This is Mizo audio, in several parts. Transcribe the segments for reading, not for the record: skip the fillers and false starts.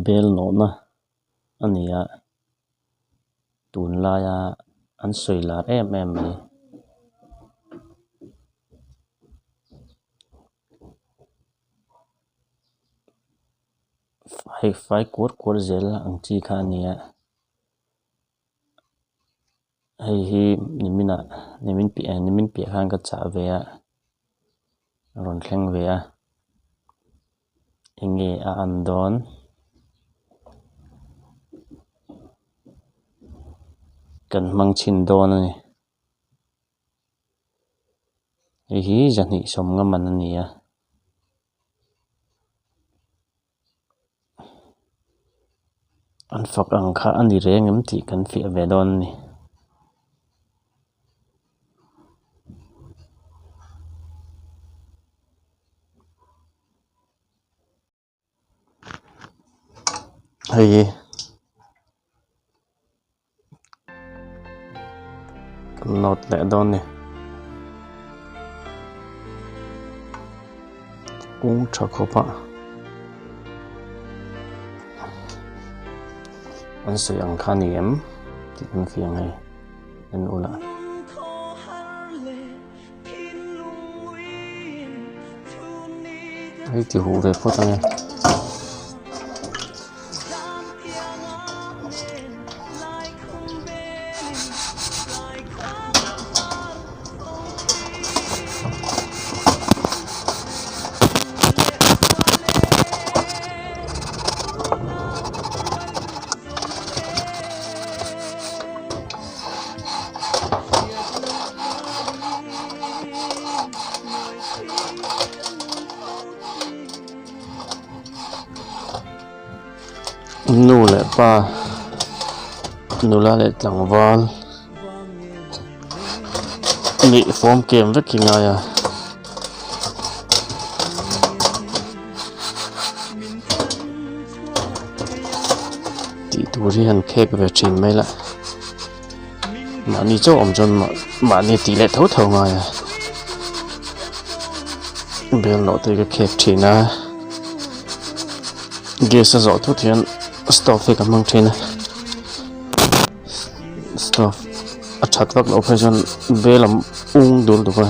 Bel nawhna a ni a, tunlaia an sawi lar em em mai. Hei fai kuar kuar zel ang chi kha a ni a hei hi nimin ah nimin piah nimin piah khan ka chah ve a a rawn thleng ve a eng nge a an dawn. Kan hmang chhin dawn a ni. Hei hi zahnih sawmnga man a ni a. An fak ang kha a ni reng em tih kan fiah ve dawn a ni. Hei kan nawt leh dawn a ni kung tha khawp a an sawi ang kha a ni em tih kan fiah hei en ula. Hei ti huh ve phawt ange. Nu leh pa nula leh tlangval nih fawm kem vek hi ngai a. Tih tur hi han khek ve thin mai la mahni chauh awm chuan mahni tih leh tho tho ngai a bel loh te hi ka khek thin a gas a zawh thut hian stove hi ka hmang thin a stove a that vak loh phei chuan bel a ung dul duk a.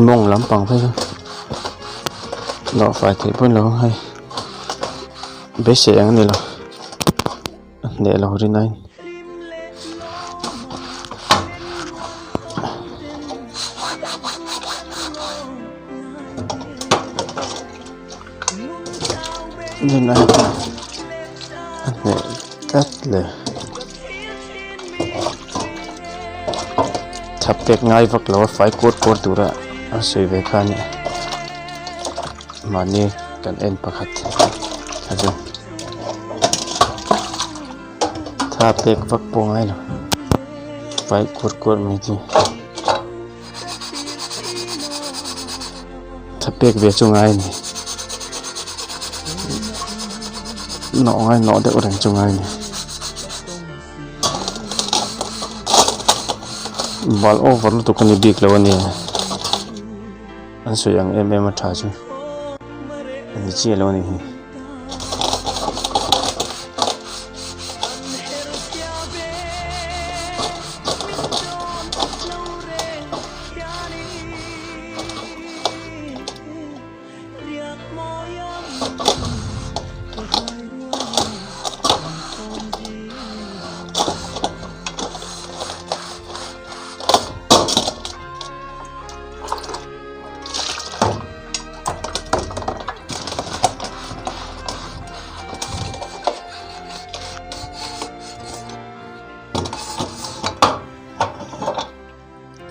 Mawng lampang phei chu dawh fai theih pawh a ni lo ang hei beisei ang a ni lo a hneh lo rin aiin. Rin aiin a hneh tlat le. Thap pek ngai vak lo a fai kuar kuar tura an sawi ve kha a nia mahni kan en pakhat kha chu tha pek vak pawh a ngai lo fai kuar kuar mai chu tha pek ve chu ngai a ni nawh ngai nawh deuh reng chu ngai a ni. Bal over lutuk a ni bik lo a ni an sawi ang em em a tha chu a ni chiah lo a ni hi.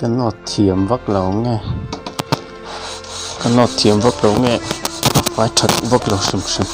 Ka nawt thiam vak lo nge ka nawt thiam vak lo nge a fai that vak lo hrim hrim.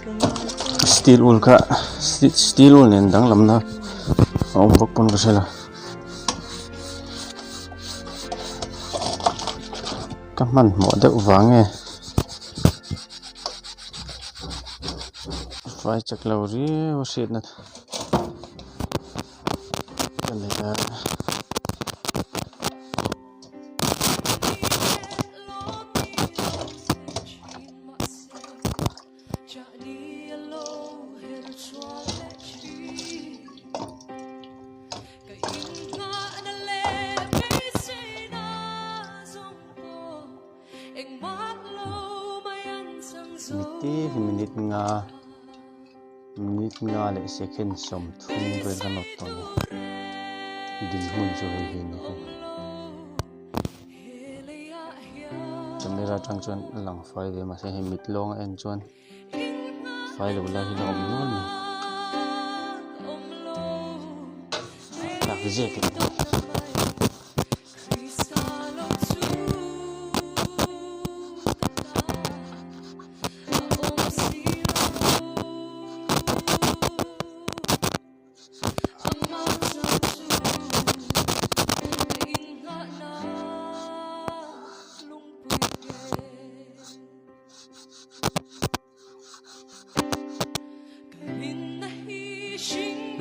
Steel wool kha steel wool nen danglamna a awm bawk pawn ka hre lo. Ka hmanhmawh deuh vang nge fai chak lo riau a hriatna ka nei a. Mite hi minute nga minute nga leh second 30 vel kan awp tawh a ni dinhmun chu hei hi a ni hei. Camera atang chuan a lang fai ve mahse hei mit lawng a en chuan fai lo lai hi la awm nual mai tak zek a ni.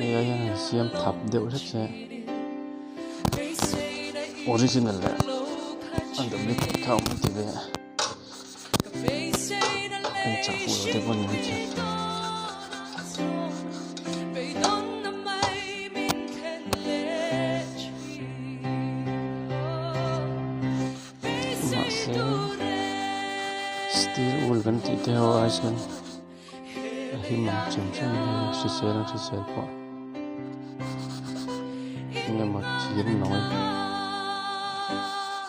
Hei ai hian han siam thap deuh hlek se original leh a duplicate kha a awm ti ve a kan chah fuh lo te pawh ni maithei. Mahse steel wool kan tih te ho ai chuan a him ang chem chem mai a hrisel ang hrisel pawh eng emaw thir nawi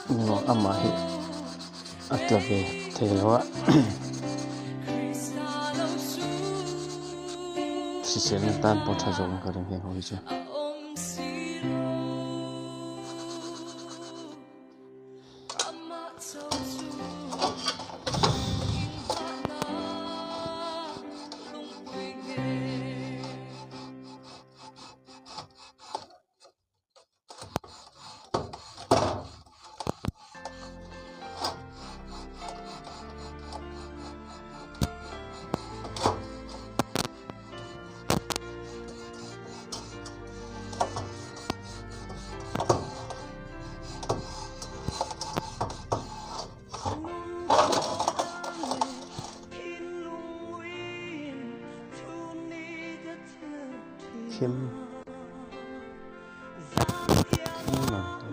emaw amah hi a tla ve thei lo a hriselna tan pawh tha zawk ang ka ring heng ho hi chu. Khem khem ang te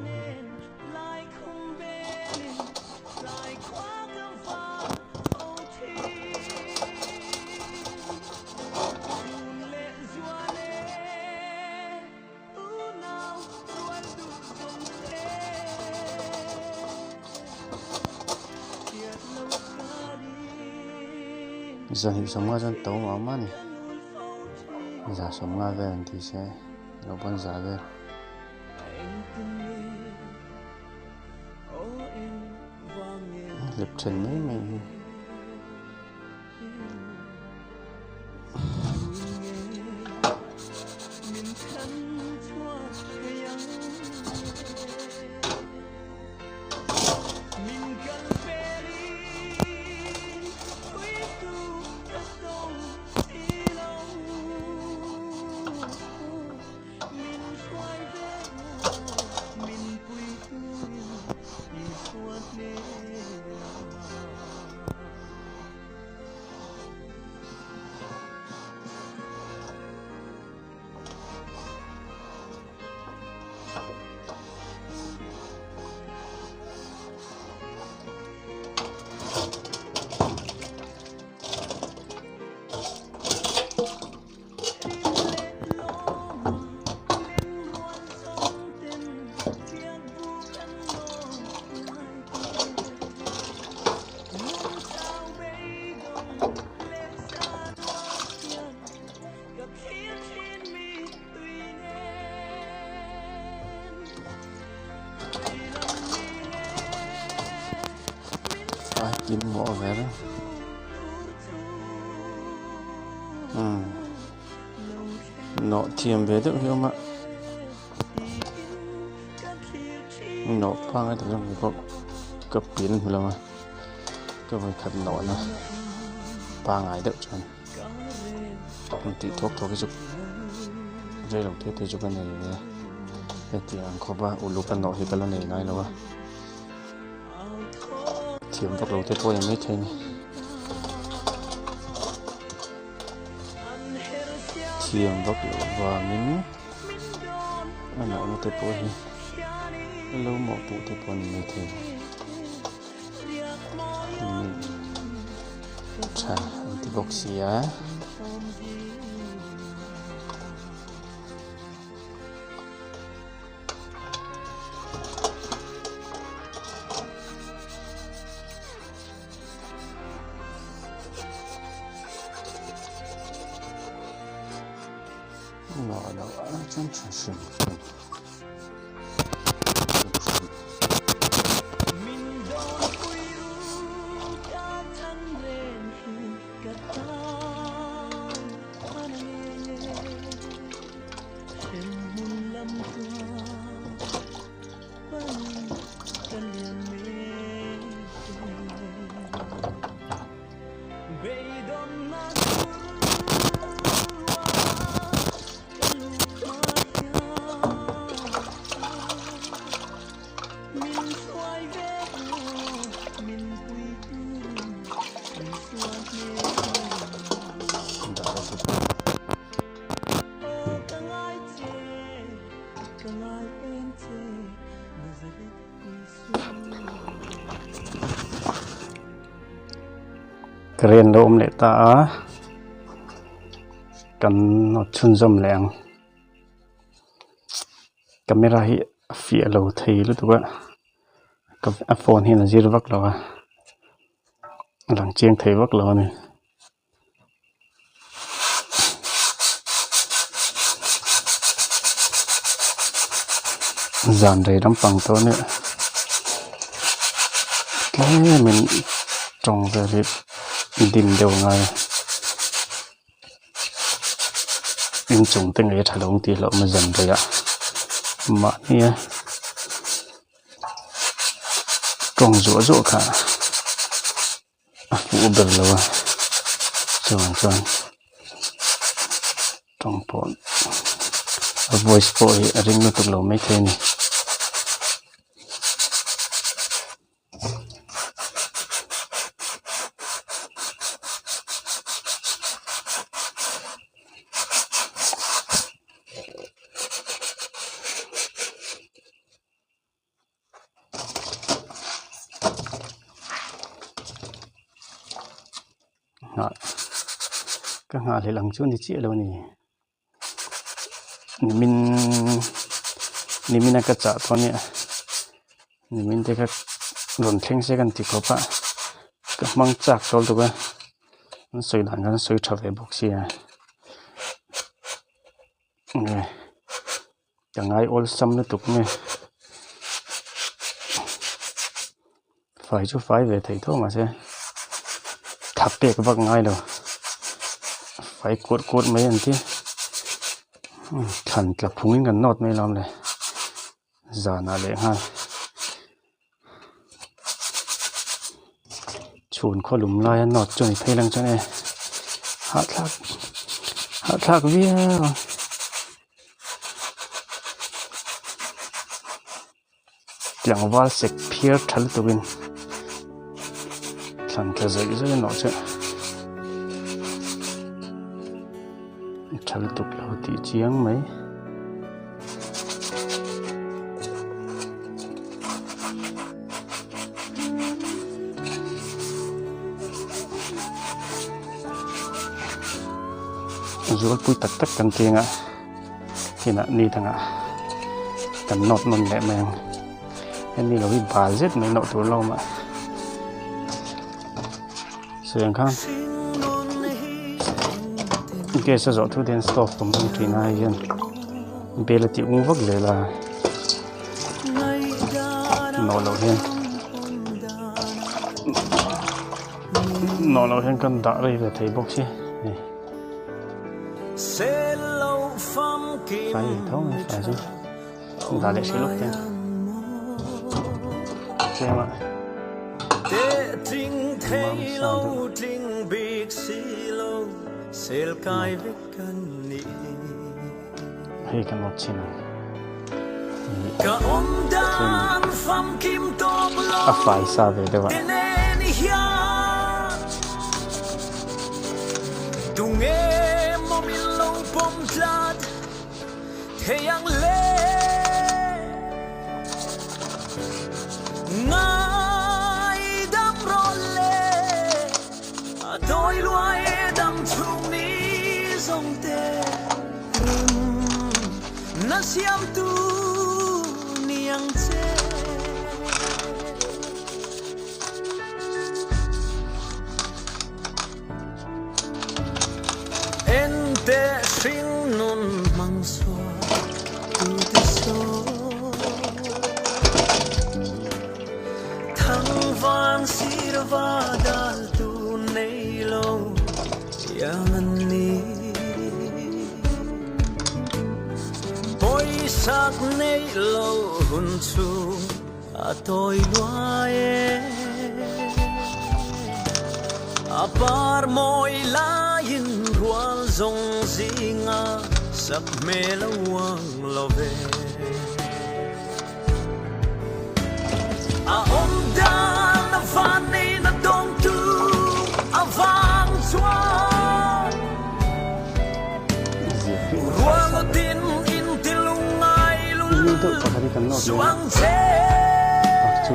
Zahnih sawmnga chuan to mah mah a ni za sawmnga vel an ti se lo pawn za vel. Hlep then mai mai hi. A kim mawh ber. Umm nawh thiam ve deuh hi a awm a nawh pangai tak zawk ni pawh ka pian hmu lo a ka vawikhat nawhna pangai deuh chuan rawn tih thuak thuak hi chu rei lo te te chu ka nei ve a hetiang ang khawp a uluk a nawh hi ka la nei ngai lo a. Thiam vak lo te pawh a ni maithei a ni. Thiam vak loh vangin a nawhna te pawh hi a lo mawhpuh te pawh a ni maithei. Tha an ti bawk si a. Ngah loh a chuan tha hrim hrim. Crane lo awm leh ta a kan nawt chhunzawm leh ang camera hi a fiah lo thei lutuk a a phone hian a zir vak lo a a lang chiang thei vak lo a ni. Zan rei lampang tawh ania tlemin tawng vel hi dim deuh a ngai a inchung te ngei a tha lo ang tih hlauh awm a zan reiah mahnia tawng zuah zuah kha. A fuh ber lo a chuvang chuan tawng pawh a voice pawh hi a ring lutuk lo maithei a ni. Nghah ka nghah hlelh ang chu a ni chiah lo a ni nimin nimin a ka chah tawh a nia nimin te kha rawn thleng se ka ni ti khawp a ka hmang chak tawh lutuk a an sawi dan khan an sawi tha ve bawk sia nge. Ka ngai awlsam lutuk nge fai chu fai ve thei tho mahse tha pek vak ngai lo fai kuat kuat mai an ti thlan tla phung in kan nawt mai alawm le zanah leh nghal chhun khaw lum laia nawt chu a ni phei lang chuan e hahthlak hahthlak viau ang. Tlangval sek phiar tha lutukin thlan tla zawih zawih a nawh chu tha lutuk lo tih chiang mai. Zualpui tak tak kan cheng a inah ni dangah kan nawt nawn leh mai ang hemi lo hi bal zet mai nawh tur lo awm a sawi ang khan gas a zawh thu te hian stove tum hmang thin a hei hian bel a tih ung vak zel a nawh loh hian nawh loh hian kan dah rei ve thei bawk si hei. Fai ve tho mai fai chu dah leh hrih lawk teh ang tlem a mam sa deuh. Hei kan awt chhin ang a fai sa ve deuh a. Deuh pakhat hi kan nawt leh a pak chu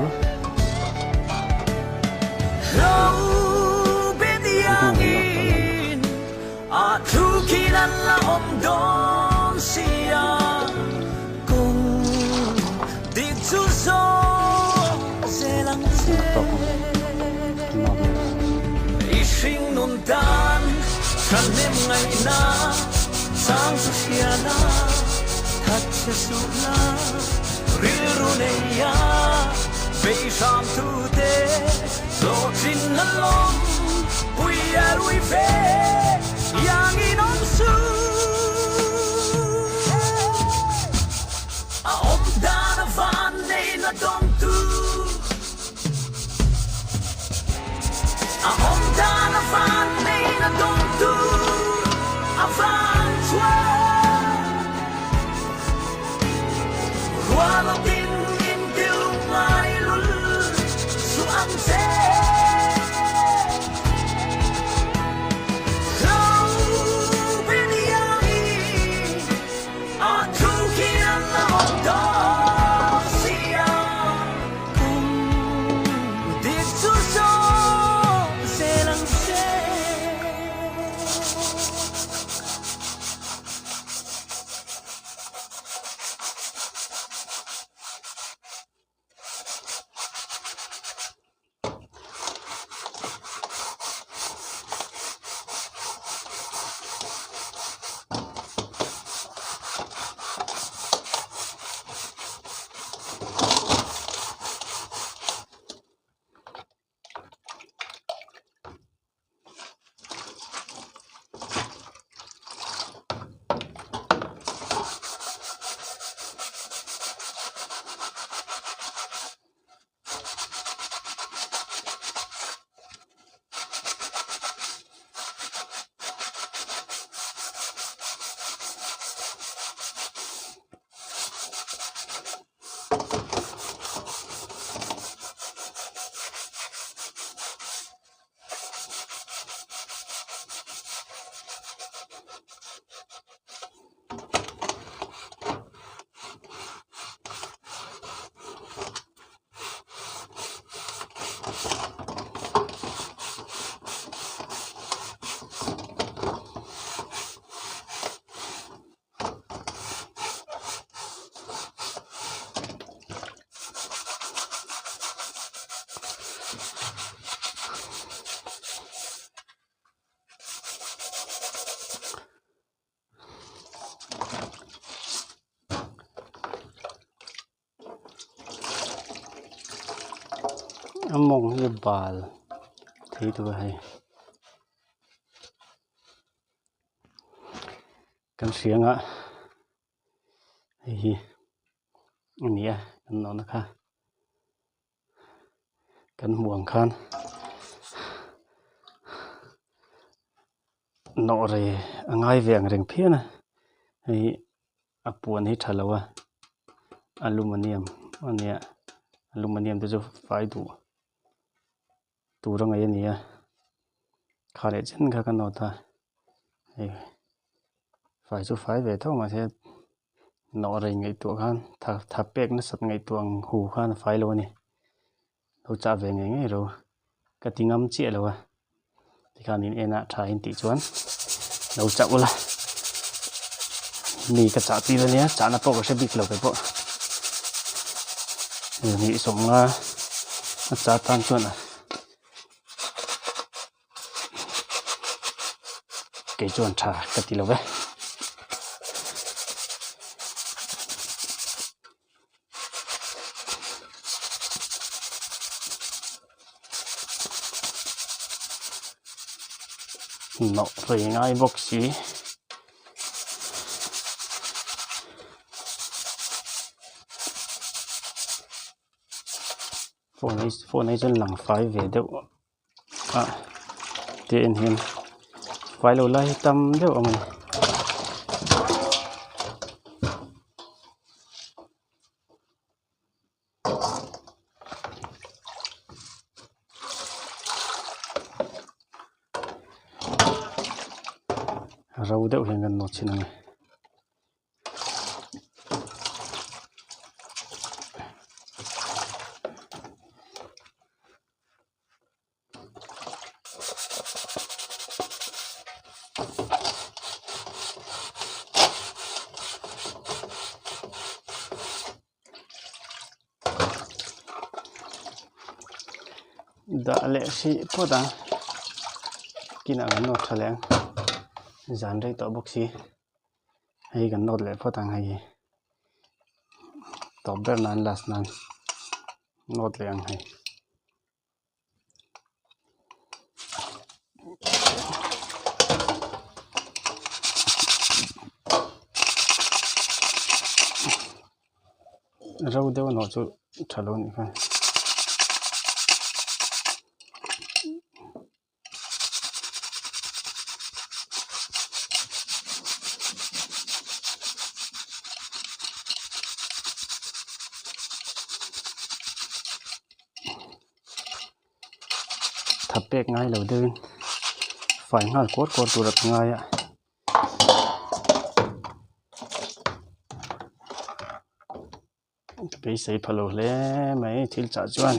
A mawng hi bal thei tur a hei. Kan hria anga hei hi a ni a kan nawhna kha kan hmuh ang khan nawh rei a ngai ve ang reng phian a hei a puan hi tha lo a aluminium a nia aluminium te chu fai duh tur a ngaih a ni a kha leh chen kha ka nawt a hei fai chu fai ve tho mahse nawh rei ngaihtuah khan tha tha pek nasat ngaihtuah ang hu khan a fai lo a ni lo chah ve ngei ngei ro ka ti ngam chiah lo a tikhan in en ah tha in tih chuan lo chah ula mi ka chah tir ania chahna pawh ka hre bik lo kei pawh hnih sawmnga a chah tan chuan kei chuan tha ka ti lo ve. Nawh rei ngai bawk si. Phone hi phone hi chuan lang fai ve deuh a te en hian fai lo lai hi tam deuh ang a ni. Ro deuh hian kan nawt chhin ang e. Dah leh hrih phawt ang kinah kan nawt tha leh ang zan rei tawh bawk si hei kan nawt leh phawt ang hei hi tawp ber nan last nan nawt leh ang hei. Ro deuh nawh chu tha lo anih kha. Tha pek ngai lo deuhin fai nghal kuar kuar tur a ngai a. Ka beisei pha lo hle mai thil chah chuan.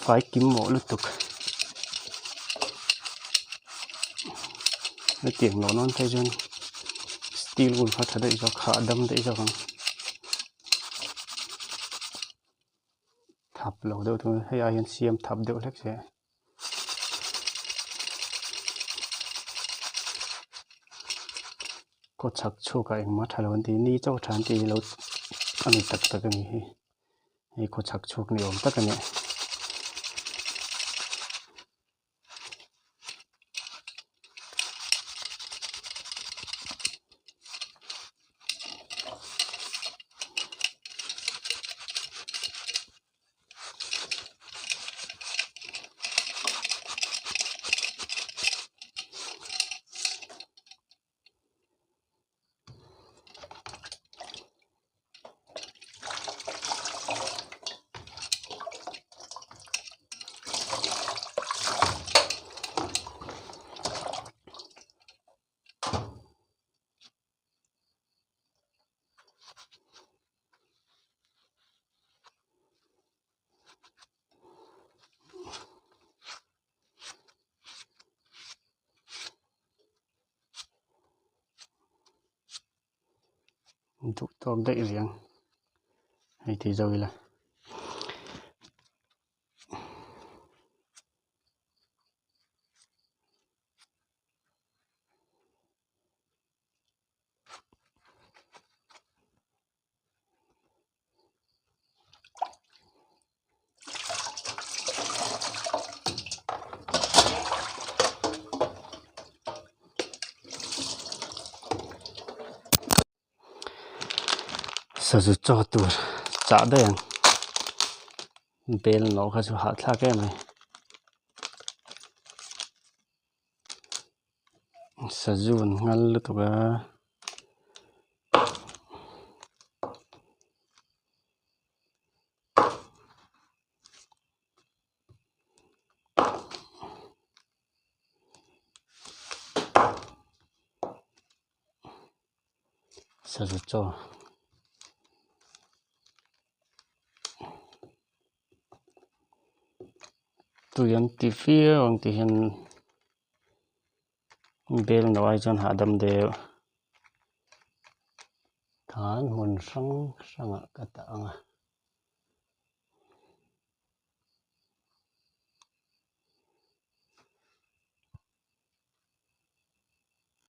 Fai kim mawh lutuk hetiang lawh nan phei chuan steel wool kha tha daih zawk hahdam daih zawk ang thap lo deuh thung hei ai hian siam thap deuh hlek se. Kaw chhak chhuak ah engmah tha lo an ti ni chauh tha an ti lo a ni tak tak a ni hi. Hei khaw chhak chhuak ni awm tak a ni. Duh tawk daih riang hei ti zo ila. Sazu chaw tur chah daih ang bel nawh kha chu hahthlak em mai sazu an nghal lutuk a. Sazu chaw tui an ti viau ang tih hian bel no ai chuan hahdam deuh tan hmun hrang hrangah ka dah ang a.